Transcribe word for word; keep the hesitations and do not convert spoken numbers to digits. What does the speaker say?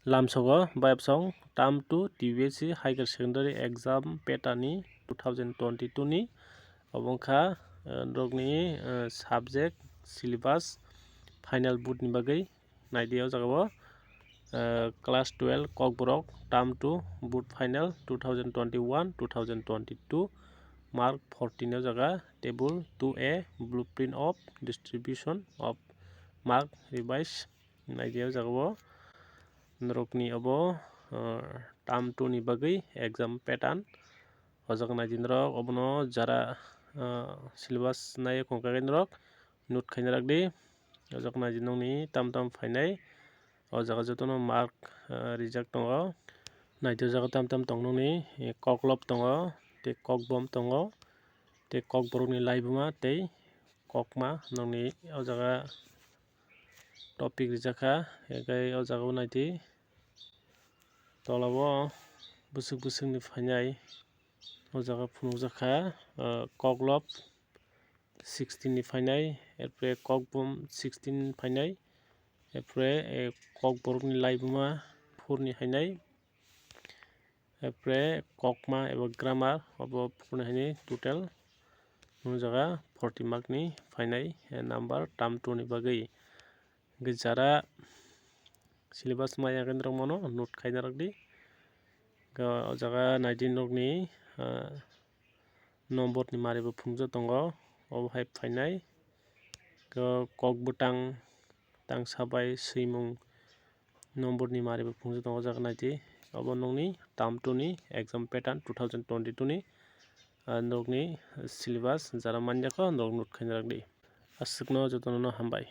Lamsogo bayapsong term two T B S C higher secondary exam pattern ni two thousand twenty-two ni obo wngkha, eh, norokni, eh, subject syllabus final board ni bagwi naidi o jaga o, eh, class twelve Kokborok term two board final two thousand twenty-one two thousand twenty-two mark fourteen o jaga table two A blueprint of distribution of mark revise. Naidi o jaga o norokni obo, ah, term two ni bagwi exam pattern. O jaga naidi norok obono jara, ah, syllabus nai kongkha khe norok note khaina rwk di. O jaga naidi nokni tam tam phainai. O jaga jotono mark, ah, rijak tongo. Naidi o jaga tam tam tong nokni, eh, koklop tongo, tei kokbom tongo, tei kokborokni laibuma tei kokma nokni o jaga topic rijak kha, hwnkhe o jaga o naidi tola o bwswk bwswk ni phainai o jaga phunukjak kha, ah, koklop sixteen ni phainai, erpore kokbom sixteen phainai, erpore, eh, kokborokni laibuma four ni phainai. Erpore kokma eba grammar obo phuruni haini total nung jaga forty mark ni phainai, eh, number term two ni bagwi. Hwnkhe jara syllabus maya khe norok mano note khaina rwk di. Hwnkhe o jaga naidi nokni, ah, number ni mari bo phunukjak tongo, obo hai phainai. Hwnkhe kok bwtang tangsa bai swimung number ni mari bo phunukjak tongo, o jaga naidi. Obo nokni term two ni exam pattern two thousand twenty-two ni, ah, nokni syllabus jara manya kho norok note khaina rwk di. Aswkno jotono no hambai.